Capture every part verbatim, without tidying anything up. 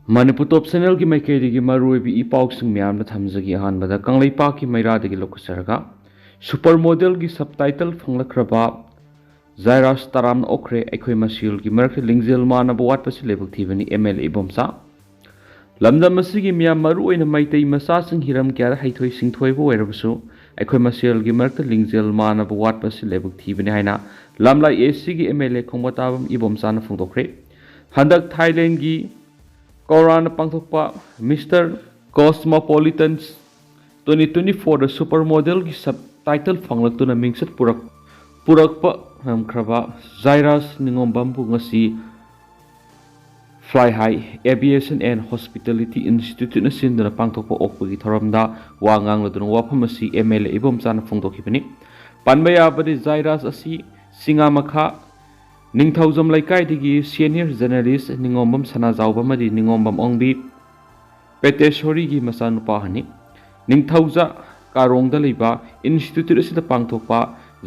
ꯃꯅꯤꯄꯨꯔ ꯇꯣꯞ ꯆꯦꯅꯦꯜꯒꯤ ꯃꯥꯏꯀꯩꯗꯒꯤ ꯃꯔꯨꯑꯣꯏꯕ ꯏ ꯄꯥꯎꯁꯤꯡ ꯃꯌꯥꯝꯗ ꯊꯝꯖꯒꯦ꯫ ꯑꯍꯥꯟꯕꯗ ꯀꯪꯂꯩꯄꯥꯛꯀꯤ ꯃꯩꯔꯥꯗꯒꯤ ꯂꯧꯈꯠꯆꯔꯒ, ꯁꯨꯄꯔ ꯃꯣꯗꯦꯜꯒꯤ ꯁꯕ ꯇꯥꯏꯇꯜ ꯐꯪꯂꯛꯈ꯭ꯔꯕ ꯖꯥꯏꯔꯥꯁ ꯇꯔꯥꯝꯅ ꯑꯣꯛꯈ꯭ꯔꯦ꯫ ꯑꯩꯈꯣꯏ ꯃꯁꯦꯜꯒꯤ ꯃꯔꯛꯇ ꯂꯤꯡꯖꯦꯜ ꯃꯥꯟꯅꯕ ꯋꯥꯠꯄꯁꯤ ꯂꯥꯏꯕꯛ ꯊꯤꯕꯅꯤ, ꯑꯦꯝ ꯑꯦꯜ ꯑꯦ ꯏꯕꯣꯝꯆꯥ꯫ ꯂꯝꯗꯝ ꯑꯁꯤꯒꯤ ꯃꯤꯌꯥꯝ, ꯃꯔꯨꯑꯣꯏꯅ ꯃꯩꯇꯩ ꯃꯆꯥꯁꯤꯡ, ꯍꯤꯔꯝ ꯀꯌꯥꯗ ꯍꯩꯊꯣꯏ ꯁꯤꯡꯊꯣꯏꯕ ꯑꯣꯏꯔꯕꯁꯨ, ꯑꯩꯈꯣꯏ ꯃꯁꯦꯜꯒꯤ ꯃꯔꯛꯇ ꯂꯤꯡꯖꯦꯜ ꯃꯥꯟꯅꯕ ꯋꯥꯠꯄꯁꯤ ꯂꯥꯏꯕꯛ ꯊꯤꯕꯅꯤ ꯍꯥꯏꯅ ꯂꯝꯂꯥꯏ ꯑꯦ ꯁꯤꯒꯤ ꯑꯦꯝ ꯑꯦꯜ ꯑꯦ ꯈꯣꯡꯕꯣꯇꯥꯕꯝ ꯏꯕꯣꯝꯆꯥꯅ ꯐꯣꯡꯗꯣꯛꯈ꯭ꯔꯦ꯫ ꯍꯟꯗꯛ ꯊꯥꯏꯂꯦꯟꯒꯤ ꯀꯣꯔꯥꯅ ꯄꯥꯡꯊꯣꯛꯄ ꯃꯤꯁꯇꯔ ꯀꯣꯁꯃꯣꯄꯣꯂꯤꯇꯟꯁ ꯇ꯭ꯋꯦꯟꯇꯤ ꯇ꯭ꯋꯦꯟꯇꯤ ꯐꯣꯔꯗ ꯁꯨꯄꯔ ꯃꯣꯗꯦꯜꯒꯤ ꯁꯕ ꯇꯥꯏꯇꯜ ꯐꯪꯂꯛꯇꯨꯅ ꯃꯤꯡꯆꯠ ꯄꯨꯔꯛ-, ꯄꯨꯔꯛꯄ ꯉꯝꯈ꯭ꯔꯕ ꯖꯥꯏꯔꯥꯁ ꯅꯤꯉꯣꯝꯕꯝꯕꯨ ꯉꯁꯤ Fly High Aviation and Hospitality Instituteꯅ ꯁꯤꯟꯗꯨꯅ ꯄꯥꯡꯊꯣꯛꯄ ꯑꯣꯛꯄꯒꯤ ꯊꯧꯔꯝꯗ ꯋꯥ ꯉꯥꯡꯂꯗꯨꯅ ꯋꯥꯐꯝ ꯑꯁꯤ ꯑꯦꯝ ꯑꯦꯜ ꯑꯦ ꯏꯕꯣꯝꯆꯥꯅ ꯐꯣꯡꯗꯣꯛꯈꯤꯕꯅꯤ꯫ ꯄꯟꯕ ꯌꯥꯕꯗꯤ, ꯖꯥꯏꯔꯥꯁ ꯑꯁꯤ ꯁꯤꯡꯉꯥꯃꯈꯥ ꯅꯤꯡꯊꯧꯖꯝ ꯂꯩꯀꯥꯏꯗꯒꯤ ꯁꯦꯅꯤꯌꯔ ꯖꯔꯅꯦꯂꯤꯁ ꯅꯤꯉꯣꯝꯕꯝ ꯁꯅꯥꯖꯥꯎꯕ ꯑꯃꯗꯤ ꯅꯤꯉꯣꯝꯕꯝ ꯑꯣꯡꯕꯤ ꯄꯦꯇꯦꯁꯣꯔꯤꯒꯤ ꯃꯆꯥꯅꯨꯄꯥ ꯑꯍꯟꯅꯤ꯫ ꯅꯤꯡꯊꯧꯖ ꯀꯥꯔꯣꯡꯗ ꯂꯩꯕ ꯏꯟꯁꯇꯤꯇ꯭ꯌꯨꯠ ꯑꯁꯤꯗ ꯄꯥꯡꯊꯣꯛꯄ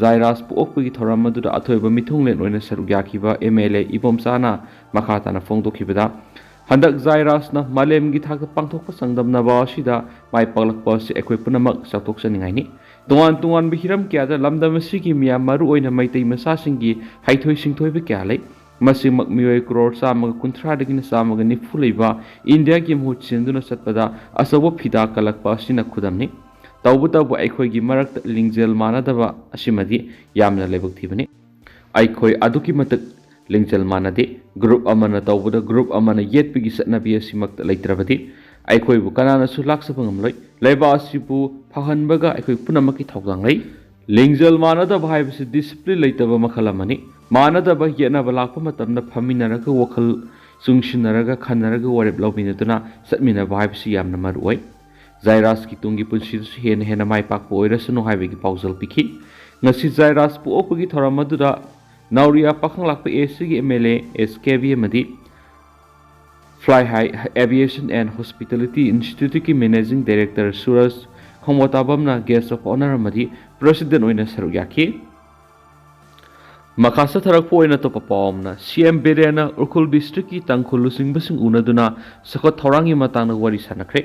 ꯖꯥꯏꯔꯥꯁ ꯄꯣꯛꯄꯒꯤ ꯊꯧꯔꯝ ꯑꯗꯨꯗ ꯑꯊꯣꯏꯕ ꯃꯤꯊꯨꯡꯂꯦꯟ ꯑꯣꯏꯅ ꯁꯔꯨꯛ ꯌꯥꯈꯤꯕ ꯑꯦꯝ ꯑꯦꯜ ꯑꯦ ꯏꯕꯣꯝꯆꯥꯅ ꯃꯈꯥ ꯇꯥꯅ ꯐꯣꯡꯗꯣꯛꯈꯤꯕꯗ, ꯍꯟꯗꯛ ꯖꯥꯏꯔꯥꯁꯅ ꯃꯥꯂꯦꯝꯒꯤ ꯊꯥꯛꯇ ꯄꯥꯡꯊꯣꯛꯄ ꯆꯥꯡꯗꯝꯅꯕ ꯑꯁꯤꯗ ꯃꯥꯏ ꯄꯥꯛꯂꯛꯄ ꯑꯁꯤ ꯑꯩꯈꯣꯏ ꯄꯨꯝꯅꯃꯛ ꯆꯥꯎꯊꯣꯛꯆꯅꯤꯡꯉꯥꯏꯅꯤ꯫ ꯇꯣꯉꯥꯟ ꯇꯣꯉꯥꯟꯕ ꯍꯤꯔꯝ ꯀꯌꯥꯗ ꯂꯝꯗꯝ ꯑꯁꯤꯒꯤ ꯃꯤꯌꯥꯝ, ꯃꯔꯨꯑꯣꯏꯅ ꯃꯩꯇꯩ ꯃꯆꯥꯁꯤꯡꯒꯤ ꯍꯩꯊꯣꯏ ꯁꯤꯡꯊꯣꯏꯕ ꯀꯌꯥ ꯂꯩ꯫ ꯃꯁꯤꯃꯛ ꯃꯤꯑꯣꯏ ꯀ꯭ꯔꯣꯔ ꯆꯥꯝꯃꯒ ꯀꯨꯟꯊ꯭ꯔꯥꯗꯒꯤꯅ ꯆꯥꯝꯃꯒ ꯅꯤꯐꯨ ꯂꯩꯕ ꯏꯟꯗꯤꯌꯥꯒꯤ ꯃꯍꯨꯠ ꯁꯤꯟꯗꯨꯅ ꯆꯠꯄꯗ ꯑꯆꯧꯕ ꯐꯤꯗꯥ ꯀꯜꯂꯛꯄ ꯑꯁꯤꯅ ꯈꯨꯗꯝꯅꯤ꯫ ꯇꯧꯕꯇꯕꯨ ꯑꯩꯈꯣꯏꯒꯤ ꯃꯔꯛꯇ ꯂꯤꯡꯖꯦꯜ ꯃꯥꯟꯅꯗꯕ ꯑꯁꯤꯃꯗꯤ ꯌꯥꯝꯅ ꯂꯥꯏꯕꯛ ꯊꯤꯕꯅꯤ꯫ ꯑꯩꯈꯣꯏ ꯑꯗꯨꯛꯀꯤ ꯃꯇꯤꯛ ꯂꯤꯡꯖꯦꯜ ꯃꯥꯟꯅꯗꯦ꯫ ꯒ꯭ꯔꯨꯞ ꯑꯃꯅ ꯇꯧꯕꯗ ꯒ꯭ꯔꯨꯞ ꯑꯃꯅ ꯌꯦꯠꯄꯒꯤ ꯆꯠꯅꯕꯤ ꯑꯁꯤꯃꯛꯇ ꯂꯩꯇ꯭ꯔꯕꯗꯤ ꯑꯩꯈꯣꯏꯕꯨ ꯀꯅꯥꯅꯁꯨ ꯂꯥꯛꯆꯕ ꯉꯝꯂꯣꯏ꯫ ꯂꯩꯕꯥꯛ ꯑꯁꯤꯕꯨ ꯐꯍꯟꯕꯒ ꯑꯩꯈꯣꯏ ꯄꯨꯝꯅꯃꯛꯀꯤ ꯊꯧꯗꯥꯡ ꯂꯩ꯫ ꯂꯤꯡꯖꯦꯜ ꯃꯥꯟꯅꯗꯕ ꯍꯥꯏꯕꯁꯤ ꯗꯤꯁꯤꯄ꯭ꯂꯤꯟ ꯂꯩꯇꯕ ꯃꯈꯜ ꯑꯃꯅꯤ꯫ ꯃꯥꯟꯅꯗꯕ ꯌꯦꯠꯅꯕ ꯂꯥꯛꯄ ꯃꯇꯝꯗ ꯐꯝꯃꯤꯟꯅꯔꯒ, ꯋꯥꯈꯜ ꯆꯨꯡꯁꯤꯟꯅꯔꯒ, ꯈꯟꯅꯔꯒ ꯋꯥꯔꯦꯞ ꯂꯧꯃꯤꯟꯅꯗꯨꯅ ꯆꯠꯃꯤꯟꯅꯕ ꯍꯥꯏꯕꯁꯤ ꯌꯥꯝꯅ ꯃꯔꯨ ꯑꯣꯏ꯫ ꯖꯥꯏꯔꯥꯁꯀꯤ ꯇꯨꯡꯒꯤ ꯄꯨꯟꯁꯤꯗꯁꯨ ꯍꯦꯟꯅ ꯍꯦꯟꯅ ꯃꯥꯏ ꯄꯥꯛꯄ ꯑꯣꯏꯔꯁꯅꯨ ꯍꯥꯏꯕꯒꯤ ꯄꯥꯎꯖꯦꯜ ꯄꯤꯈꯤ꯫ ꯉꯁꯤ ꯖꯥꯏꯔꯥꯁ ꯄꯣꯛꯄꯒꯤ ꯊꯧꯔꯝ ꯑꯗꯨꯗ ꯅꯥꯎꯔꯤꯌꯥ ꯄꯥꯈꯪꯂꯥꯛꯄ ꯑꯦ ꯁꯤꯒꯤ M L A S K B ꯑꯃꯗꯤ Fly High Aviation and Hospitality Instituteꯀꯤ Managing Director Suraj ꯈꯣꯡꯕꯣꯇꯥꯕꯝꯅ Guest of Honour ꯑꯃꯗꯤ President ꯑꯣꯏꯅ ꯁꯔꯨꯛ ꯌꯥꯈꯤ꯫ ꯃꯈꯥ ꯆꯠꯊꯔꯛꯄ ꯑꯣꯏꯅ ꯑꯇꯣꯞꯄ ꯄꯥꯎ ꯑꯃꯅ, ꯁꯤ ꯑꯦꯝ ꯕꯤꯔꯦꯟꯅ ꯎꯈ꯭ꯔꯨꯜ ꯗꯤꯁꯇ꯭ꯔꯤꯛꯀꯤ ꯇꯥꯡꯈꯨꯜ ꯂꯨꯆꯤꯡꯕꯁꯤꯡ ꯎꯅꯗꯨꯅ ꯆꯥꯎꯈꯠ ꯊꯧꯔꯥꯡꯒꯤ ꯃꯇꯥꯡꯗ ꯋꯥꯔꯤ ꯁꯥꯟꯅꯈ꯭ꯔꯦ꯫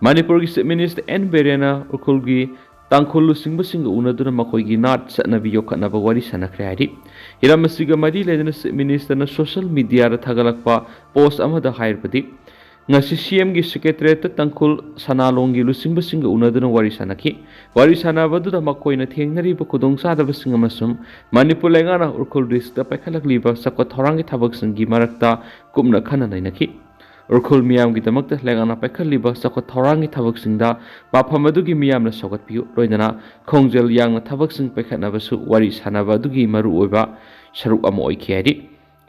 ꯃꯅꯤꯄꯨꯔꯒꯤ ꯆꯤꯐ ꯃꯤꯅꯤꯁꯇꯔ ꯑꯦꯟ ꯕꯤꯔꯦꯟꯅ ꯎꯈ꯭ꯔꯨꯜꯒꯤ ꯇꯥꯡꯈꯨꯜ ꯂꯨꯆꯤꯡꯕꯁꯤꯡꯒ ꯎꯅꯗꯨꯅ ꯃꯈꯣꯏꯒꯤ ꯅꯥꯠ ꯆꯠꯅꯕꯤ ꯌꯣꯛꯈꯠꯅꯕ ꯋꯥꯔꯤ ꯁꯥꯟꯅꯈ꯭ꯔꯦ ꯍꯥꯏꯔꯤ꯫ ꯍꯤꯔꯝ ꯑꯁꯤꯒ ꯃꯔꯤ ꯂꯩꯅꯅ ꯆꯤꯐ ꯃꯤꯅꯤꯁꯇꯔꯅ ꯁꯣꯁꯤꯌꯦꯜ ꯃꯤꯗꯤꯌꯥꯗ ꯊꯥꯒꯠꯂꯛꯄ ꯄꯣꯁ ꯑꯃꯗ ꯍꯥꯏꯔꯕꯗꯤ, ꯉꯁꯤ ꯁꯤ ꯑꯦꯝꯒꯤ ꯁꯦꯀ꯭ꯔꯦꯇꯔꯤꯌꯦꯠꯇ ꯇꯥꯡꯈꯨꯜ ꯁꯅꯥꯂꯣꯡꯒꯤ ꯂꯨꯆꯤꯡꯕꯁꯤꯡꯒ ꯎꯅꯗꯨꯅ ꯋꯥꯔꯤ ꯁꯥꯟꯅꯈꯤ꯫ ꯋꯥꯔꯤ ꯁꯥꯟꯅꯕ ꯑꯗꯨꯗ ꯃꯈꯣꯏꯅ ꯊꯦꯡꯅꯔꯤꯕ ꯈꯨꯗꯣꯡꯆꯥꯗꯕꯁꯤꯡ ꯑꯃꯁꯨꯡ ꯃꯅꯤꯄꯨꯔ ꯂꯩꯉꯥꯛꯅ ꯎꯈ꯭ꯔꯨꯜ ꯗꯤꯁꯇ꯭ꯔꯤꯛꯇ ꯄꯥꯏꯈꯠꯂꯛꯂꯤꯕ ꯆꯥꯎꯈꯠ ꯊꯧꯔꯥꯡꯒꯤ ꯊꯕꯛꯁꯤꯡꯒꯤ ꯃꯔꯛꯇ ꯀꯨꯞꯅ ꯈꯟꯅ ꯅꯩꯅꯈꯤ꯫ ꯎꯈ꯭ꯔꯨꯜ ꯃꯤꯌꯥꯝꯒꯤꯗꯃꯛꯇ ꯂꯩꯉꯥꯛꯅ ꯄꯥꯏꯈꯠꯂꯤꯕ ꯆꯥꯎꯈꯠ ꯊꯧꯔꯥꯡꯒꯤ ꯊꯕꯛꯁꯤꯡꯗ ꯃꯐꯝ ꯑꯗꯨꯒꯤ ꯃꯤꯌꯥꯝꯅ ꯁꯧꯒꯠꯄꯤꯌꯨ, ꯂꯣꯏꯅꯅ ꯈꯣꯡꯖꯦꯜ ꯌꯥꯡꯅ ꯊꯕꯛꯁꯤꯡ ꯄꯥꯏꯈꯠꯅꯕꯁꯨ ꯋꯥꯔꯤ ꯁꯥꯟꯅꯕ ꯑꯗꯨꯒꯤ ꯃꯔꯨꯑꯣꯏꯕ ꯁꯔꯨꯛ ꯑꯃ ꯑꯣꯏꯈꯤ ꯍꯥꯏꯔꯤ꯫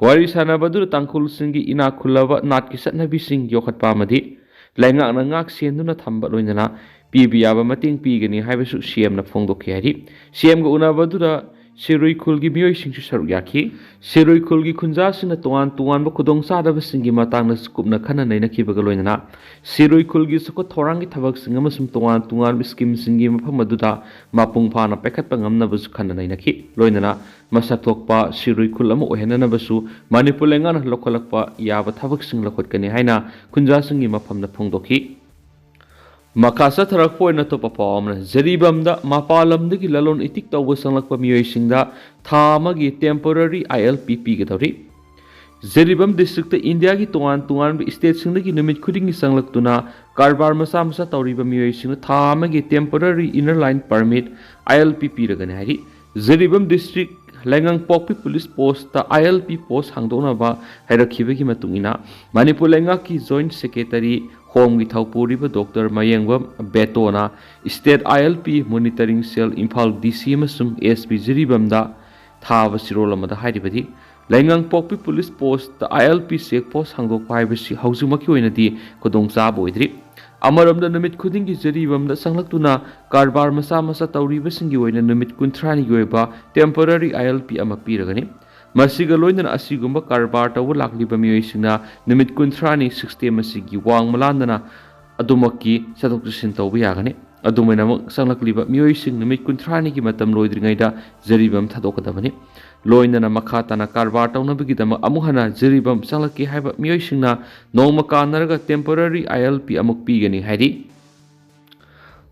ꯋꯥꯔꯤ ꯁꯥꯟꯅꯕ ꯑꯗꯨꯗ ꯇꯥꯡꯈꯨꯜꯁꯤꯡꯒꯤ ꯏꯅꯥꯛ ꯈꯨꯜꯂꯕ ꯅꯥꯠꯀꯤ ꯆꯠꯅꯕꯤꯁꯤꯡ ꯌꯣꯛꯈꯠꯄ ꯑꯃꯗꯤ ꯂꯩꯉꯥꯛꯅ ꯉꯥꯛ ꯁꯦꯟꯗꯨꯅ ꯊꯝꯕ, ꯂꯣꯏꯅꯅ ꯄꯤꯕ ꯌꯥꯕ ꯃꯇꯦꯡ ꯄꯤꯒꯅꯤ ꯍꯥꯏꯕꯁꯨ ꯁꯤ ꯑꯦꯝꯅ ꯐꯣꯡꯗꯣꯛꯈꯤ ꯍꯥꯏꯔꯤ꯫ ꯁꯤ ꯑꯦꯝꯒ ꯎꯅꯕ ꯑꯗꯨꯗ ꯁꯤꯔꯨꯏ ꯈꯨꯜꯒꯤ ꯃꯤꯑꯣꯏꯁꯤꯡꯁꯨ ꯁꯔꯨꯛ ꯌꯥꯈꯤ꯫ ꯁꯤꯔꯨꯏ ꯈꯨꯜꯒꯤ ꯈꯨꯟꯖꯥꯁꯤꯡꯅ ꯇꯣꯉꯥꯟ ꯇꯣꯉꯥꯟꯕ ꯈꯨꯗꯣꯡꯆꯥꯗꯕꯁꯤꯡꯒꯤ ꯃꯇꯥꯡꯗꯁꯨ ꯀꯨꯞꯅ ꯈꯟꯅ ꯅꯩꯅꯈꯤꯕꯒ ꯂꯣꯏꯅꯅ ꯁꯤꯔꯨꯏ ꯈꯨꯜꯒꯤ ꯆꯥꯎꯈꯠ ꯊꯧꯔꯥꯡꯒꯤ ꯊꯕꯛꯁꯤꯡ ꯑꯃꯁꯨꯡ ꯇꯣꯉꯥꯟ ꯇꯣꯉꯥꯟꯕ ꯁ꯭ꯀꯤꯝꯁꯤꯡꯒꯤ ꯃꯐꯝ ꯑꯗꯨꯗ ꯃꯄꯨꯡ ꯐꯥꯅ ꯄꯥꯏꯈꯠꯄ ꯉꯝꯅꯕꯁꯨ ꯈꯟꯅ ꯅꯩꯅꯈꯤ꯫ ꯂꯣꯏꯅꯅ ꯃꯁꯛ ꯊꯣꯛꯄ ꯁꯤꯔꯨꯏ ꯈꯨꯜ ꯑꯃ ꯑꯣꯏꯍꯟꯅꯅꯕꯁꯨ ꯃꯅꯤꯄꯨꯔ ꯂꯩꯉꯥꯛꯅ ꯂꯧꯈꯠꯂꯛꯄ ꯌꯥꯕ ꯊꯕꯛꯁꯤꯡ ꯂꯧꯈꯠꯀꯅꯤ ꯍꯥꯏꯅ ꯈꯨꯟꯖꯥꯁꯤꯡꯒꯤ ꯃꯐꯝꯗ ꯐꯣꯡꯗꯣꯛꯈꯤ꯫ ꯃꯈꯥ ꯆꯠꯊꯔꯛꯄ ꯑꯣꯏꯅ ꯑꯇꯣꯞꯄ ꯄꯥꯎ ꯑꯃꯅ, ꯖꯔꯤꯕꯥꯝꯗ ꯃꯄꯥꯟ ꯂꯝꯗꯒꯤ ꯂꯂꯣꯟ ꯏꯇꯤꯛ ꯇꯧꯕ ꯆꯪꯂꯛꯄ ꯃꯤꯑꯣꯏꯁꯤꯡꯗ ꯊꯥ ꯑꯃꯒꯤ temporary I L P ꯄꯤꯒꯗꯧꯔꯤ꯫ ꯖꯔꯤꯕꯥꯝ ꯗꯤꯁꯇ꯭ꯔꯤꯛꯇ ꯏꯟꯗꯤꯌꯥꯒꯤ ꯇꯣꯉꯥꯟ ꯇꯣꯉꯥꯟꯕ ꯁ꯭ꯇꯦꯠꯁꯤꯡꯗꯒꯤ ꯅꯨꯃꯤꯠ ꯈꯨꯗꯤꯡꯒꯤ ꯆꯪꯂꯛꯇꯨꯅ ꯀꯔꯕꯥꯔ ꯃꯆꯥ ꯃꯆꯥ ꯇꯧꯔꯤꯕ ꯃꯤꯑꯣꯏꯁꯤꯡꯅ ꯊꯥ ꯑꯃꯒꯤ temporary inner line permit, I L P, ꯄꯤꯔꯒꯅꯤ ꯍꯥꯏꯔꯤ꯫ Jiribam district Leingangpokpi police post I L P post ꯍꯥꯡꯗꯣꯛꯅꯕ ꯍꯥꯏꯔꯛꯈꯤꯕꯒꯤ ꯃꯇꯨꯡ ꯏꯟꯅ, ꯃꯅꯤꯄꯨꯔ ꯂꯩꯉꯥꯛꯀꯤ ꯖꯣꯏꯟꯠ ꯁꯦꯀ꯭ꯔꯦꯇꯔꯤ ꯍꯣꯝꯒꯤ ꯊꯧꯄꯨꯔꯤꯕ ꯗꯣꯛꯇꯔ ꯃꯌꯦꯡꯕꯝ ꯕꯦꯇꯣꯅ state I L P monitoring cell Imphal D C ꯑꯃꯁꯨꯡ ꯑꯦꯁ ꯄꯤ ꯖꯤꯔꯤꯕꯥꯝꯗ ꯊꯥꯕ ꯆꯦꯔꯣꯜ ꯑꯃꯗ ꯍꯥꯏꯔꯤꯕꯗꯤ, Leingangpokpi police post I L P check post ꯍꯥꯡꯗꯣꯛꯄ ꯍꯥꯏꯕꯁꯤ ꯍꯧꯖꯤꯛꯃꯛꯀꯤ ꯑꯣꯏꯅꯗꯤ ꯈꯨꯗꯣꯡꯆꯥꯕ ꯑꯣꯏꯗ꯭ꯔꯤ꯫ ꯑꯃꯔꯣꯝꯗ, ꯅꯨꯃꯤꯠ ꯈꯨꯗꯤꯡꯒꯤ ꯖꯔꯤꯕꯥꯝꯗ ꯆꯪꯂꯛꯇꯨꯅ ꯀꯔꯕꯥꯔ ꯃꯆꯥ ꯃꯆꯥ ꯇꯧꯔꯤꯕꯁꯤꯡꯒꯤ ꯑꯣꯏꯅ ꯅꯨꯃꯤꯠ ꯀꯨꯟꯊ꯭ꯔꯥꯅꯤꯒꯤ ꯑꯣꯏꯕ temporary I L P ꯑꯃ ꯄꯤꯔꯒꯅꯤ꯫ ꯃꯁꯤꯒ ꯂꯣꯏꯅꯅ ꯑꯁꯤꯒꯨꯝꯕ ꯀꯔꯕꯥꯔ ꯇꯧꯕ ꯂꯥꯛꯂꯤꯕ ꯃꯤꯑꯣꯏꯁꯤꯡꯅ ꯅꯨꯃꯤꯠ ꯀꯨꯟꯊ꯭ꯔꯥꯅꯤ system ꯑꯁꯤꯒꯤ ꯋꯥꯡꯃ ꯂꯥꯟꯗꯅ ꯑꯗꯨꯃꯛꯀꯤ ꯆꯠꯊꯣꯛ ꯆꯠꯁꯤꯟ ꯇꯧꯕ ꯌꯥꯒꯅꯤ꯫ ꯑꯗꯨꯃꯥꯏꯅꯃꯛ ꯆꯪꯂꯛꯂꯤꯕ ꯃꯤꯑꯣꯏꯁꯤꯡ ꯅꯨꯃꯤꯠ ꯀꯨꯟꯊ꯭ꯔꯥꯅꯤꯒꯤ ꯃꯇꯝ ꯂꯣꯏꯗ꯭ꯔꯤꯉꯩꯗ ꯖꯔꯤꯕꯥꯝ ꯊꯥꯗꯣꯛꯀꯗꯕꯅꯤ꯫ ꯂꯣꯏꯅꯅ ꯃꯈꯥ ꯇꯥꯅ ꯀꯔꯕꯥꯔ ꯇꯧꯅꯕꯒꯤꯗꯃꯛ ꯑꯃꯨꯛ ꯍꯟꯅ ꯖꯤꯔꯤꯕꯥꯝ ꯆꯪꯂꯛꯀꯦ ꯍꯥꯏꯕ ꯃꯤꯑꯣꯏꯁꯤꯡꯅ ꯅꯣꯡꯃ ꯀꯥꯟꯅꯔꯒ temporary I L P ꯑꯃꯨꯛ ꯄꯤꯒꯅꯤ ꯍꯥꯏꯔꯤ꯫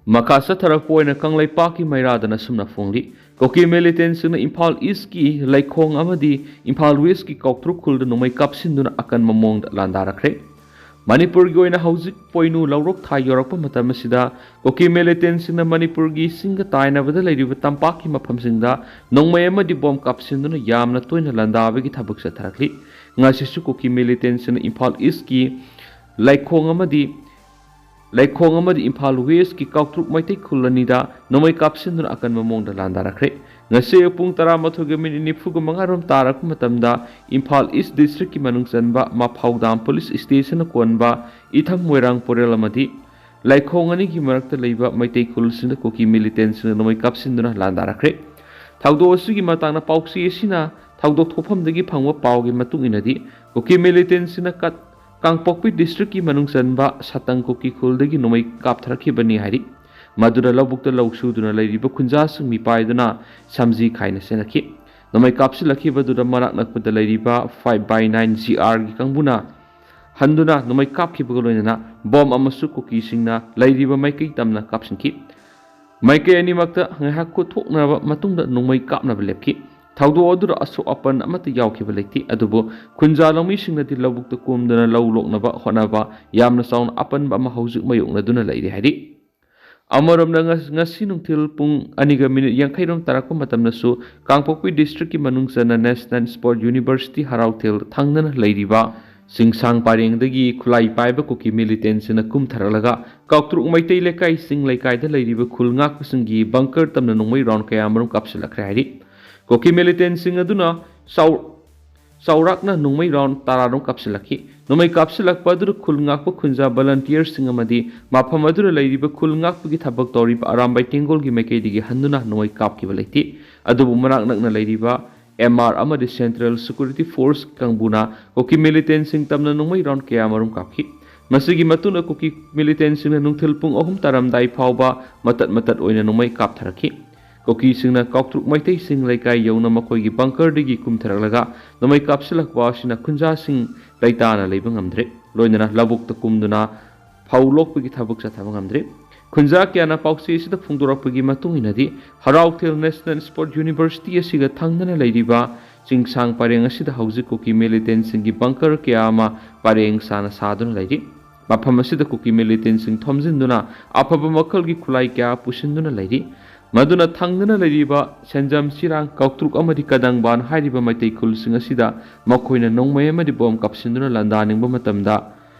ꯃꯈꯥ ꯆꯠꯊꯔꯛꯄ ꯑꯣꯏꯅ ꯀꯪꯂꯩꯄꯥꯛꯀꯤ ꯃꯩꯔꯥꯗꯅ ꯁꯨꯝꯅ ꯐꯣꯡꯂꯤ꯫ ꯀꯨꯀꯤ militantꯁꯤꯡꯅ ꯏꯝꯐꯥꯜ ꯏꯁꯀꯤ ꯂꯩꯈꯣꯡ ꯑꯃꯗꯤ ꯏꯝꯐꯥꯜ ꯋꯦꯁꯀꯤ ꯀꯥꯎꯇ꯭ꯔꯨꯛ ꯈꯨꯜꯗ ꯅꯣꯡꯃꯩ ꯀꯥꯞꯁꯤꯟꯗꯨꯅ ꯑꯀꯟꯕ ꯃꯑꯣꯡꯗ ꯂꯥꯟꯗꯥꯔꯛꯈ꯭ꯔꯦ꯫ ꯃꯅꯤꯄꯨꯔꯒꯤ ꯑꯣꯏꯅ ꯍꯧꯖꯤꯛ ꯄꯣꯏꯅꯨ ꯂꯧꯔꯣꯛ ꯊꯥ ꯌꯧꯔꯛꯄ ꯃꯇꯝ ꯑꯁꯤꯗ ꯀꯨꯀꯤ militantꯁꯤꯡꯅ ꯃꯅꯤꯄꯨꯔꯒꯤ ꯏꯁꯤꯡꯒ ꯇꯥꯏꯅꯕꯗ ꯂꯩꯔꯤꯕ ꯇꯝꯄꯥꯛꯀꯤ ꯃꯐꯝꯁꯤꯡꯗ ꯅꯣꯡꯃꯩ ꯑꯃꯗꯤ ꯕꯣꯝ ꯀꯥꯞꯁꯤꯟꯗꯨꯅ ꯌꯥꯝꯅ ꯇꯣꯏꯅ ꯂꯥꯟꯗꯥꯕꯒꯤ ꯊꯕꯛ ꯆꯠꯊꯔꯛꯂꯤ꯫ ꯉꯁꯤꯁꯨ ꯀꯨꯀꯤ militantꯁꯤꯡꯅ ꯏꯝꯐꯥꯜ ꯏꯁꯀꯤ ꯂꯩꯈꯣꯡ ꯑꯃꯗꯤ ꯂꯩꯈꯣꯡ ꯑꯃꯗꯤ ꯏꯝꯐꯥꯜ ꯋꯦꯁꯀꯤ ꯀꯥꯎꯇ꯭ꯔꯨꯛ ꯃꯩꯇꯩ ꯈꯨꯜ ꯑꯅꯤꯗ ꯅꯣꯡꯃꯩ ꯀꯥꯞꯁꯤꯟꯗꯨꯅ ꯑꯀꯟꯕ ꯃꯑꯣꯡꯗ ꯂꯥꯟꯗꯥꯔꯛꯈ꯭ꯔꯦ꯫ ꯉꯁꯤ ꯑꯌꯨꯛ ꯄꯨꯡ ꯇꯔꯥꯃꯥꯊꯣꯏꯒ ꯃꯤꯅꯤꯠ ꯅꯤꯐꯨꯒ ꯃꯉꯥ ꯔꯣꯝ ꯇꯥꯔꯛꯄ ꯃꯇꯝꯗ ꯏꯝꯐꯥꯜ ꯏꯁ ꯗꯤꯁꯇ꯭ꯔꯤꯛꯀꯤ ꯃꯅꯨꯡ ꯆꯟꯕ ꯃꯐꯧꯗꯥꯝ ꯄꯨꯂꯤꯁ ꯁ꯭ꯇꯦꯁꯟꯅ ꯀꯣꯟꯕ ꯏꯊꯝ ꯃꯣꯏꯔꯥꯡ ꯄꯣꯔꯦꯜ ꯑꯃꯗꯤ ꯂꯩꯈꯣꯡ ꯑꯅꯤꯒꯤ ꯃꯔꯛꯇ ꯂꯩꯕ ꯃꯩꯇꯩ ꯈꯨꯜꯁꯤꯡꯗ ꯀꯨꯀꯤ militantꯁꯤꯡꯅ ꯅꯣꯡꯃꯩ ꯀꯥꯞꯁꯤꯟꯗꯨꯅ ꯂꯥꯟꯗꯥꯔꯛꯈ꯭ꯔꯦ꯫ ꯊꯧꯗꯣꯛ ꯑꯁꯤꯒꯤ ꯃꯇꯥꯡꯗ ꯄꯥꯎꯆꯦ ꯑꯁꯤꯅ ꯊꯧꯗꯣꯛ ꯊꯣꯛꯐꯝꯗꯒꯤ ꯐꯪꯕ ꯄꯥꯎꯒꯤ ꯃꯇꯨꯡ ꯏꯟꯅꯗꯤ ꯀꯨꯀꯤ militantꯁꯤꯡꯅ ꯀꯠ-, ꯀꯥꯡꯄꯣꯛꯄꯤ ꯗꯤꯁꯇ꯭ꯔꯤꯛꯀꯤ ꯃꯅꯨꯡ ꯆꯟꯕ ꯁꯇꯪ ꯀꯨꯀꯤ ꯈꯨꯜꯗꯒꯤ ꯅꯣꯡꯃꯩ ꯀꯥꯞꯊꯔꯛꯈꯤꯕꯅꯤ ꯍꯥꯏꯔꯤ꯫ ꯃꯗꯨꯗ ꯂꯧꯕꯨꯛꯇ ꯂꯧ ꯁꯨꯗꯨꯅ ꯂꯩꯔꯤꯕ ꯈꯨꯟꯖꯥꯁꯤꯡ ꯃꯤꯄꯥꯏꯗꯨꯅ ꯁꯝꯖꯤ ꯈꯥꯏꯅ ꯆꯦꯟꯅꯈꯤ꯫ ꯅꯣꯡꯃꯩ ꯀꯥꯞꯁꯤꯜꯂꯛꯈꯤꯕꯗꯨꯗ ꯃꯅꯥꯛ ꯅꯛꯄꯗ ꯂꯩꯔꯤꯕ five by nine G Rꯒꯤ ꯀꯥꯡꯕꯨꯅ ꯍꯟꯗꯨꯅ ꯅꯣꯡꯃꯩ ꯀꯥꯞꯈꯤꯕꯒ ꯂꯣꯏꯅꯅ ꯕꯣꯝ ꯑꯃꯁꯨ ꯀꯨꯀꯤꯁꯤꯡꯅ ꯂꯩꯔꯤꯕ ꯃꯥꯏꯀꯩ ꯇꯝꯅ ꯀꯥꯞꯁꯤꯟꯈꯤ꯫ ꯃꯥꯏꯀꯩ ꯑꯅꯤꯃꯛꯇ ꯉꯥꯏꯍꯥꯛ ꯈꯨꯠ ꯊꯣꯛꯅꯔꯕ ꯃꯇꯨꯡꯗ ꯅꯣꯡꯃꯩ ꯀꯥꯞꯅꯕ ꯂꯦꯞꯈꯤ꯫ ꯊꯧꯗꯣꯛ ꯑꯗꯨꯗ ꯑꯁꯣꯛ ꯑꯄꯟ ꯑꯃꯠꯇ ꯌꯥꯎꯈꯤꯕ ꯂꯩꯇꯦ, ꯑꯗꯨꯕꯨ ꯈꯨꯟꯖꯥ ꯂꯧꯃꯤꯁꯤꯡꯅꯗꯤ ꯂꯧꯕꯨꯛꯇ ꯀꯨꯝꯗꯨꯅ ꯂꯧ ꯂꯣꯛꯅꯕ ꯍꯣꯠꯅꯕ ꯌꯥꯝꯅ ꯆꯥꯎꯅ ꯑꯄꯟꯕ ꯑꯃ ꯍꯧꯖꯤꯛ ꯃꯥꯌꯣꯛꯅꯗꯨꯅ ꯂꯩꯔꯤ ꯍꯥꯏꯔꯤ꯫ ꯑꯃꯔꯣꯝꯗ ꯉ-, ꯉꯁꯤ ꯅꯨꯡꯊꯤꯜ ꯄꯨꯡ ꯑꯅꯤꯒ ꯃꯤꯅꯤꯠ ꯌꯥꯡꯈꯩ ꯔꯣꯝ ꯇꯥꯔꯛꯄ ꯃꯇꯝꯗꯁꯨ ꯀꯥꯡꯄꯣꯛꯄꯤ ꯗꯤꯁꯇ꯭ꯔꯤꯛꯀꯤ ꯃꯅꯨꯡ ꯆꯟꯅ National Sport University ꯍꯔꯥꯎꯊꯦꯜ ꯊꯪꯅꯅ ꯂꯩꯔꯤꯕ ꯆꯤꯡꯁꯥꯡ ꯄꯔꯦꯡꯗꯒꯤ ꯈꯨꯠꯂꯥꯏ ꯄꯥꯏꯕ ꯀꯨꯀꯤ militantꯁꯤꯡꯅ ꯀꯨꯝꯊꯔꯛꯂꯒ ꯀꯥꯎꯇ꯭ꯔꯨꯛ ꯃꯩꯇꯩ ꯂꯩꯀꯥꯏ ꯆꯤꯡ ꯂꯩꯀꯥꯏꯗ ꯂꯩꯔꯤꯕ ꯈꯨꯜ ꯉꯥꯛꯄꯁꯤꯡꯒꯤ bunker ꯇꯝꯅ ꯅꯣꯡꯃꯩ round ꯀꯌꯥ ꯃꯔꯨꯝ ꯀꯥꯞꯁꯤꯜꯂꯛꯈ꯭ꯔꯦ ꯍꯥꯏꯔꯤ꯫ ꯀꯨꯀꯤ militantꯁꯤꯡ ꯑꯗꯨꯅ ꯆꯥꯎ-, ꯆꯥꯎꯔꯥꯛꯅ ꯅꯣꯡꯃꯩ round ꯇꯔꯥ ꯔꯣꯝ ꯀꯥꯞꯁꯤꯜꯂꯛꯈꯤ꯫ ꯅꯣꯡꯃꯩ ꯀꯥꯞꯁꯤꯜꯂꯛꯄ ꯑꯗꯨꯗ ꯈꯨꯜ ꯉꯥꯛꯄ ꯈꯨꯟꯖꯥ volunteerꯁꯤꯡ ꯑꯃꯗꯤ ꯃꯐꯝ ꯑꯗꯨꯗ ꯂꯩꯔꯤꯕ ꯈꯨꯜ ꯉꯥꯛꯄꯒꯤ ꯊꯕꯛ ꯇꯧꯔꯤꯕ ꯑꯔꯥꯝꯕꯥꯏ ꯇꯦꯡꯒꯣꯜꯒꯤ ꯃꯥꯏꯀꯩꯗꯒꯤ ꯍꯟꯗꯨꯅ ꯅꯣꯡꯃꯩ ꯀꯥꯞꯈꯤꯕ ꯂꯩꯇꯦ꯫ ꯑꯗꯨꯕꯨ ꯃꯅꯥꯛ ꯅꯛꯅ ꯂꯩꯔꯤꯕ M R ꯑꯃꯗꯤ Central Security Force ꯀꯥꯡꯕꯨꯅ ꯀꯨꯀꯤ militantꯁꯤꯡ ꯇꯝꯅ ꯅꯣꯡꯃꯩ round ꯀꯌꯥ ꯃꯔꯨꯝ ꯀꯥꯞꯈꯤ꯫ ꯃꯁꯤꯒꯤ ꯃꯇꯨꯡꯗ ꯀꯨꯀꯤ militantꯁꯤꯡꯅ ꯅꯨꯡꯊꯤꯜ ꯄꯨꯡ ꯑꯍꯨꯝ ꯇꯥꯔꯝꯗꯥꯏ ꯐꯥꯎꯕ ꯃꯇꯠ ꯃꯇꯠ ꯑꯣꯏꯅ ꯅꯣꯡꯃꯩ ꯀꯥꯞꯊꯔꯛꯈꯤ꯫ ꯀꯨꯀꯤꯁꯤꯡꯅ ꯀꯥꯎꯇ꯭ꯔꯨꯛ ꯃꯩꯇꯩꯁꯤꯡ ꯂꯩꯀꯥꯏ ꯌꯧꯅ ꯃꯈꯣꯏꯒꯤ bunker ꯗꯒꯤ ꯀꯨꯝꯊꯔꯛꯂꯒ ꯅꯣꯡꯃꯩ ꯀꯥꯞꯁꯤꯜꯂꯛꯄ ꯑꯁꯤꯅ ꯈꯨꯟꯖꯥꯁꯤꯡ ꯂꯩꯇꯥꯅ ꯂꯩꯕ ꯉꯝꯗ꯭ꯔꯦ꯫ ꯂꯣꯏꯅꯅ ꯂꯧꯕꯨꯛꯇ ꯀꯨꯝꯗꯨꯅ ꯐꯧ ꯂꯣꯛꯄꯒꯤ ꯊꯕꯛ ꯆꯠꯊꯕ ꯉꯝꯗ꯭ꯔꯦ꯫ ꯈꯨꯟꯖꯥ ꯀꯌꯥꯅ ꯄꯥꯎꯆꯦ ꯑꯁꯤꯗ ꯐꯣꯡꯗꯣꯔꯛꯄꯒꯤ ꯃꯇꯨꯡ ꯏꯟꯅꯗꯤ, ꯍꯔꯥꯎꯊꯦꯜ National Sport University ꯑꯁꯤꯒ ꯊꯪꯅꯅ ꯂꯩꯔꯤꯕ ꯆꯤꯡꯁꯥꯡ ꯄꯔꯦꯡ ꯑꯁꯤꯗ ꯍꯧꯖꯤꯛ ꯀꯨꯀꯤ militantꯁꯤꯡꯒꯤ bunker ꯀꯌꯥ ꯑꯃ ꯄꯔꯦꯡ ꯁꯥꯅ ꯁꯥꯗꯨꯅ ꯂꯩꯔꯤ꯫ ꯃꯐꯝ ꯑꯁꯤꯗ ꯀꯨꯀꯤ militantꯁꯤꯡ ꯊꯣꯝꯖꯤꯟꯗꯨꯅ ꯑꯐꯕ ꯃꯈꯜꯒꯤ ꯈꯨꯠꯂꯥꯏ ꯀꯌꯥ ꯄꯨꯁꯤꯟꯗꯨꯅ ꯂꯩꯔꯤ꯫ ꯃꯗꯨꯅ ꯊꯪꯗꯨꯅ ꯂꯩꯔꯤꯕ ꯁꯦꯟꯖꯝ, ꯆꯤꯔꯥꯡ, ꯀꯥꯎꯇ꯭ꯔꯨꯛ ꯑꯃꯗꯤ ꯀꯗꯪꯕꯥꯟ ꯍꯥꯏꯔꯤꯕ ꯃꯩꯇꯩ ꯈꯨꯜꯁꯤꯡ ꯑꯁꯤꯗ ꯃꯈꯣꯏꯅ ꯅꯣꯡꯃꯩ ꯑꯃꯗꯤ ꯕꯣꯝ ꯀꯥꯞꯁꯤꯟꯗꯨꯅ ꯂꯥꯟꯗꯥꯅꯤꯡꯕ ꯃꯇꯝꯗ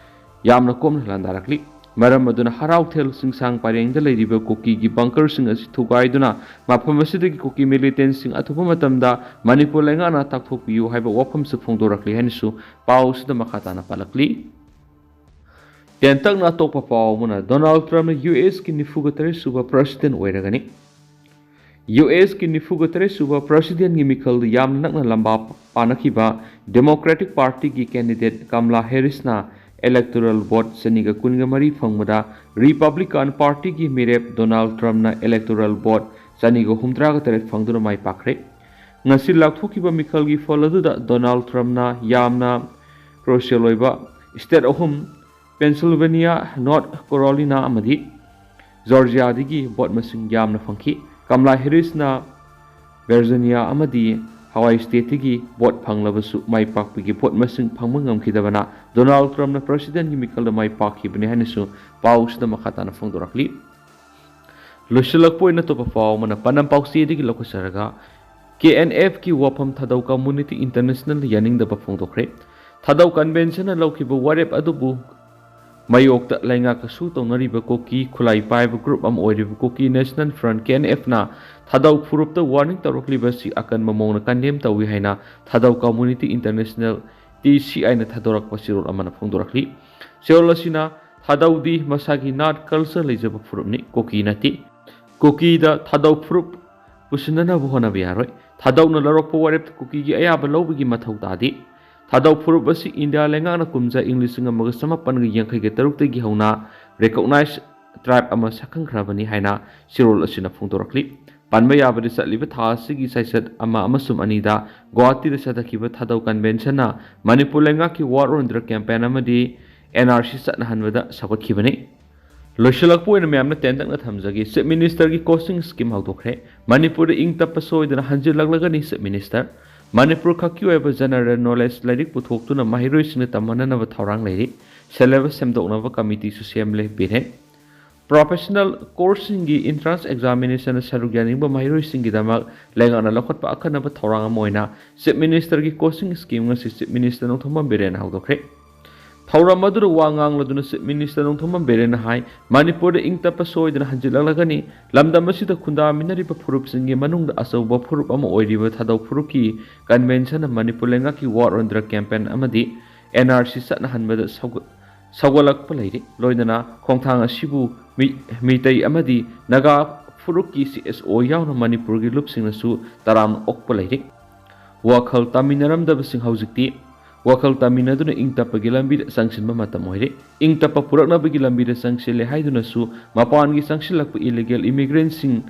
ꯌꯥꯝꯅ ꯀꯣꯝꯅ ꯂꯥꯟꯗꯥꯔꯛꯂꯤ꯫ ꯃꯔꯝ ꯑꯗꯨꯅ ꯍꯔꯥꯎꯊꯦꯜ ꯆꯤꯡꯁꯥꯡ ꯄꯔꯦꯡꯗ ꯂꯩꯔꯤꯕ ꯀꯨꯀꯤꯒꯤ bunkerꯁꯤꯡ ꯑꯁꯤ ꯊꯨꯒꯥꯏꯗꯨꯅ ꯃꯐꯝ ꯑꯁꯤꯗꯒꯤ ꯀꯨꯀꯤ militantꯁꯤꯡ ꯑꯊꯨꯕ ꯃꯇꯝꯗ ꯃꯅꯤꯄꯨꯔ ꯂꯩꯉꯥꯛꯅ ꯇꯥꯛꯊꯣꯛꯄꯤꯌꯨ ꯍꯥꯏꯕ ꯋꯥꯐꯝꯁꯨ ꯐꯣꯡꯗꯣꯔꯛꯂꯤ ꯍꯥꯏꯅꯁꯨ ꯄꯥꯎ ꯑꯁꯤꯗ ꯃꯈꯥ ꯇꯥꯅ ꯄꯜꯂꯛꯂꯤ꯫ ꯇꯦꯟꯇꯛꯅ ꯑꯇꯣꯞꯄ ꯄꯥꯎ ꯑꯃꯅ, ꯗꯣꯅꯥꯜꯗ ꯇ꯭ꯔꯝꯞꯅ ꯌꯨ ꯑꯦꯁꯀꯤ ꯅꯤꯐꯨꯒ ꯇꯔꯦꯠ ꯁꯨꯕ president ꯑꯣꯏꯔꯒꯅꯤ꯫ ꯌꯨ ꯑꯦꯁꯀꯤ ꯅꯤꯐꯨꯒ ꯇꯔꯦꯠ ꯁꯨꯕ presidentꯀꯤ ꯃꯤꯈꯜꯗ ꯌꯥꯝꯅ ꯅꯛꯅ ꯂꯝꯕꯥ ꯄꯥꯅꯈꯤꯕ Democratic Partyꯒꯤ candidate ꯀꯝꯂꯥ ꯍꯦꯔꯤꯁꯅ electoral vote ꯆꯅꯤꯒ ꯀꯨꯟꯒ ꯃꯔꯤ ꯐꯪꯕꯗ, Republican Partyꯒꯤ ꯃꯤꯔꯦꯞ ꯗꯣꯅꯥꯜꯗ ꯇ꯭ꯔꯝꯞꯅ electoral vote ꯆꯅꯤꯒ ꯍꯨꯝꯗ꯭ꯔꯥꯒ ꯇꯔꯦꯠ ꯐꯪꯗꯨꯅ ꯃꯥꯏ ꯄꯥꯛꯈ꯭ꯔꯦ꯫ ꯉꯁꯤ ꯂꯥꯎꯊꯣꯛꯈꯤꯕ ꯃꯤꯈꯜꯒꯤ ꯐꯜ ꯑꯗꯨꯗ ꯗꯣꯅꯥꯜꯗ ꯇ꯭ꯔꯝꯞꯅ ꯌꯥꯝꯅ crucial ꯑꯣꯏꯕ state ꯑꯍꯨꯝ, Pennsylvania, North Carolina ꯑꯃꯗꯤ Georgiaꯗꯒꯤ vote ꯃꯁꯤꯡ ꯌꯥꯝꯅ ꯐꯪꯈꯤ꯫ ꯀꯝꯂꯥ ꯍꯦꯔꯤꯁꯅ Virginia ꯑꯃꯗꯤ Hawaii stateꯇꯒꯤ vote ꯐꯪꯂꯕꯁꯨ ꯃꯥꯏ ꯄꯥꯛꯄꯒꯤ vote ꯃꯁꯤꯡ ꯐꯪꯕ ꯉꯝꯈꯤꯗꯕꯅ ꯗꯣꯅꯥꯜꯗ ꯇ꯭ꯔꯝꯞꯅ presidentꯀꯤ ꯃꯤꯈꯜꯗ ꯃꯥꯏ ꯄꯥꯛꯈꯤꯕꯅꯤ ꯍꯥꯏꯅꯁꯨ ꯄꯥꯎꯁꯤꯗ ꯃꯈꯥ ꯇꯥꯅ ꯐꯣꯡꯗꯣꯔꯛꯂꯤ꯫ ꯂꯣꯏꯁꯤꯜꯂꯛꯄ ꯑꯣꯏꯅ ꯑꯇꯣꯞꯄ ꯄꯥꯎ ꯑꯃꯅ ꯄꯥꯟꯗꯝ ꯄꯥꯎꯆꯦꯗꯒꯤ ꯂꯧꯈꯠꯆꯔꯒ, KNFꯀꯤ ꯋꯥꯐꯝ ꯊꯥꯗꯧ community internationalꯗ ꯌꯥꯅꯤꯡꯗꯕ ꯐꯣꯡꯗꯣꯛꯈ꯭ꯔꯦ꯫ ꯊꯥꯗꯧ conventionꯅ ꯂꯧꯈꯤꯕ ꯋꯥꯔꯦꯞ ꯑꯗꯨꯕꯨ ꯃꯥꯌꯣꯛꯇ ꯂꯩꯉꯥꯛꯀ ꯁꯨ ꯇꯧꯅꯔꯤꯕ ꯀꯨꯀꯤ ꯈꯨꯠꯂꯥꯏ ꯄꯥꯏꯕ group ꯑꯃ ꯑꯣꯏꯔꯤꯕ Kuki National Front, KNFꯅ ꯊꯥꯗꯧ ꯐꯨꯔꯨꯞꯇ warning ꯇꯧꯔꯛꯂꯤꯕ ꯑꯁꯤ ꯑꯀꯟꯕ ꯃꯑꯣꯡꯗ condemn ꯇꯧꯏ ꯍꯥꯏꯅ ꯊꯥꯗꯧ community international, TCIꯅ ꯊꯥꯗꯣꯔꯛꯄ ꯆꯦꯔꯣꯜ ꯑꯃꯅ ꯐꯣꯡꯗꯣꯔꯛꯂꯤ꯫ ꯆꯦꯔꯣꯜ ꯑꯁꯤꯅ ꯊꯥꯗꯧꯗꯤ ꯃꯁꯥꯒꯤ ꯅꯥꯠ culture ꯂꯩꯖꯕ ꯐꯨꯔꯨꯞꯅꯤ, ꯀꯨꯀꯤ ꯅꯠꯇꯦ꯫ ꯀꯨꯀꯤꯗ ꯊꯥꯗꯧ ꯐꯨꯔꯨꯞ ꯄꯨꯁꯤꯟꯅꯅꯕ ꯍꯣꯠꯅꯕ ꯌꯥꯔꯣꯏ꯫ ꯊꯥꯗꯧꯅ ꯂꯧꯔꯛꯄ ꯋꯥꯔꯦꯞꯇ ꯀꯨꯀꯤꯒꯤ ꯑꯌꯥꯕ ꯂꯧꯕꯒꯤ ꯃꯊꯧ ꯇꯥꯗꯦ꯫ ꯊꯥꯗꯧ ꯐꯨꯔꯨꯞ ꯑꯁꯤ ꯏꯟꯗꯤꯌꯥ ꯂꯩꯉꯥꯛꯅ ꯀꯨꯝꯖꯥ ꯏꯪ ꯂꯤꯁꯤꯡ ꯑꯃꯒ ꯆꯃꯥꯄꯟꯒ ꯌꯥꯡꯈꯩꯒ ꯇꯔꯨꯛꯇꯒꯤ ꯍꯧꯅ recognized tribe ꯑꯃ ꯁꯛꯈꯪꯈ꯭ꯔꯕꯅꯤ ꯍꯥꯏꯅ ꯆꯦꯔꯣꯜ ꯑꯁꯤꯅ ꯐꯣꯡꯗꯣꯔꯛꯂꯤ꯫ ꯄꯟꯕ ꯌꯥꯕꯗꯤ, ꯆꯠꯂꯤꯕ ꯊꯥ ꯑꯁꯤꯒꯤ ꯆꯩꯆꯠ ꯑꯃ ꯑꯃꯁꯨꯡ ꯑꯅꯤꯗ ꯒꯨꯋꯥꯍꯥꯇꯤꯗ ꯆꯠꯊꯈꯤꯕ ꯊꯥꯗꯧ ꯀꯟꯚꯦꯟꯁꯟꯅ ꯃꯅꯤꯄꯨꯔ ꯂꯩꯉꯥꯛꯀꯤ War on Drug campaign ꯑꯃꯗꯤ N R C ꯆꯠꯅꯍꯟꯕꯗ ꯁꯧꯒꯠꯈꯤꯕꯅꯤ꯫ ꯂꯣꯏꯁꯤꯜꯂꯛꯄ ꯑꯣꯏꯅ ꯃꯌꯥꯝꯅ ꯇꯦꯟꯇꯛꯅ ꯊꯝꯖꯒꯦ, Chief Minister ꯒꯤ coaching scheme ꯍꯧꯗꯣꯛꯈ꯭ꯔꯦ꯫ ꯃꯅꯤꯄꯨꯔꯗ ꯏꯪ ꯇꯞꯄ ꯁꯣꯏꯗꯅ ꯍꯟꯖꯤꯜꯂꯛꯂꯒꯅꯤ Chief Minister꯫ ꯃꯅꯤꯄꯨꯔ ꯈꯛꯀꯤ ꯑꯣꯏꯕ general knowledge ꯂꯥꯏꯔꯤꯛ ꯄꯨꯊꯣꯛꯇꯨꯅ ꯃꯍꯩꯔꯣꯏꯁꯤꯡꯅ ꯇꯝꯍꯟꯅꯅꯕ ꯊꯧꯔꯥꯡ ꯂꯩꯔꯤ꯫ Syllabus ꯁꯦꯝꯗꯣꯛꯅꯕ ꯀꯃꯤꯇꯤꯁꯨ ꯁꯦꯝꯂꯦ꯫ ꯕꯤꯔꯦꯟ꯫ Professional course ꯁꯤꯡꯒꯤ entrance examination ꯗ ꯁꯔꯨꯛ ꯌꯥꯅꯤꯡꯕ ꯃꯍꯩꯔꯣꯏꯁꯤꯡꯒꯤꯗꯃꯛ ꯂꯩꯉꯥꯛꯅ ꯂꯧꯈꯠꯄ ꯑꯈꯟꯅꯕ ꯊꯧꯔꯥꯡ ꯑꯃ ꯑꯣꯏꯅ Chief Minister ꯒꯤ coaching scheme ꯉꯁꯤ Chief Minister ꯅꯣꯡꯊꯣꯝꯕꯝ ꯕꯤꯔꯦꯟꯅ ꯍꯧꯗꯣꯛꯈ꯭ꯔꯦ꯫ ꯊꯧꯔꯝ ꯑꯗꯨꯗ ꯋꯥ ꯉꯥꯡꯂꯗꯨꯅ Chief Minister ꯅꯣꯡꯊꯣꯝꯕꯝ ꯕꯤꯔꯦꯟꯅ ꯍꯥꯏ, ꯃꯅꯤꯄꯨꯔꯗ ꯏꯪ ꯇꯞꯄ ꯁꯣꯏꯗꯅ ꯍꯟꯖꯤꯜꯂꯛꯂꯒꯅꯤ꯫ ꯂꯝꯗꯝ ꯑꯁꯤꯗ ꯈꯨꯟꯗꯥꯃꯤꯟꯅꯔꯤꯕ ꯐꯨꯔꯨꯞꯁꯤꯡꯒꯤ ꯃꯅꯨꯡꯗ ꯑꯆꯧꯕ ꯐꯨꯔꯨꯞ ꯑꯃ ꯑꯣꯏꯔꯤꯕ ꯊꯥꯗꯧ ꯐꯨꯔꯨꯞꯀꯤ ꯀꯟꯚꯦꯟꯁꯟꯅ ꯃꯅꯤꯄꯨꯔ ꯂꯩꯉꯥꯛꯀꯤ War on Drug campaign ꯑꯃꯗꯤ N R C ꯆꯠꯅꯍꯟꯕꯗ ꯁꯧꯒ-, ꯁꯧꯒꯠꯂꯛꯄ ꯂꯩꯔꯤ꯫ ꯂꯣꯏꯅꯅ ꯈꯣꯡꯊꯥꯡ ꯑꯁꯤꯕꯨ ꯃꯤ-, ꯃꯤꯇꯩ ꯑꯃꯗꯤ ꯅꯥꯒꯥ ꯐꯨꯔꯨꯞꯀꯤ C S O ꯌꯥꯎꯅ ꯃꯅꯤꯄꯨꯔꯒꯤ ꯂꯨꯞꯁꯤꯡꯅꯁꯨ ꯇꯔꯥꯝꯅ ꯑꯣꯛꯄ ꯂꯩꯔꯤ꯫ ꯋꯥꯈꯜ ꯇꯥꯃꯤꯟꯅꯔꯝꯗꯕꯁꯤꯡ ꯍꯧꯖꯤꯛꯇꯤ ꯋꯥꯈꯜ ꯇꯥꯃꯤꯟꯅꯗꯨꯅ ꯏꯪ ꯇꯞꯄꯒꯤ ꯂꯝꯕꯤꯗ ꯆꯪꯁꯤꯟꯕ ꯃꯇꯝ ꯑꯣꯏꯔꯦ꯫ ꯏꯪ ꯇꯞꯄ ꯄꯨꯔꯛꯅꯕꯒꯤ ꯂꯝꯕꯤꯗ ꯆꯪꯁꯤꯜꯂꯦ ꯍꯥꯏꯗꯨꯅꯁꯨ ꯃꯄꯥꯟꯒꯤ ꯆꯪꯁꯤꯜꯂꯛꯄ illegal immigrant ꯁꯤꯡ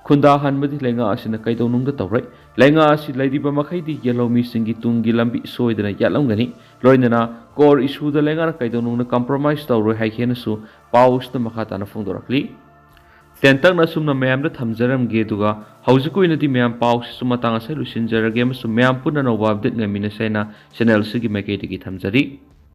ꯈꯨꯟꯗꯥꯍꯟꯕꯗꯤ ꯂꯩꯉꯥꯛ ꯑꯁꯤꯅ ꯀꯩꯗꯧꯅꯨꯡꯗ ꯇꯧꯔꯣꯏ꯫ ꯂꯩꯉꯥꯛ ꯑꯁꯤ ꯂꯩꯔꯤꯕ ꯃꯈꯩꯗꯤ ꯌꯦꯜꯍꯧꯃꯤꯁꯤꯡꯒꯤ ꯇꯨꯡꯒꯤ ꯂꯝꯕꯤ ꯁꯣꯏꯗꯅ ꯌꯥꯠꯂꯝꯒꯅꯤ꯫ ꯂꯣꯏꯅꯅ core issue ꯗ ꯂꯩꯉꯥꯛꯅ ꯀꯩꯗꯧꯅꯨꯡꯗ compromise ꯇꯧꯔꯣꯏ ꯍꯥꯏꯈꯤ ꯍꯥꯏꯅꯁꯨ ꯄꯥꯎ ꯑꯁꯤꯗ ꯃꯈꯥ ꯇꯥꯅ ꯐꯣꯡꯗꯣꯔꯛꯂꯤ꯫ ꯇꯦꯟꯇꯛꯅ ꯑꯁꯨꯝꯅ ꯃꯌꯥꯝꯗ ꯊꯝꯖꯔꯝꯒꯦ, ꯑꯗꯨꯒ ꯍꯧꯖꯤꯛꯀꯤ ꯑꯣꯏꯅꯗꯤ ꯃꯌꯥꯝ ꯄꯥꯎꯁꯤꯁꯨ ꯃꯇꯥꯡ ꯑꯁꯤꯗ ꯂꯣꯏꯁꯤꯟꯖꯔꯒꯦ ꯑꯃꯁꯨꯡ ꯃꯌꯥꯝ ꯄꯨꯟꯅ ꯑꯅꯧꯕ update ꯉꯥꯏꯃꯤꯟꯅꯁꯦ ꯍꯥꯏꯅ channel ꯑꯁꯤꯒꯤ ꯃꯥꯏꯀꯩꯗꯒꯤ ꯊꯝꯖꯔꯤ꯫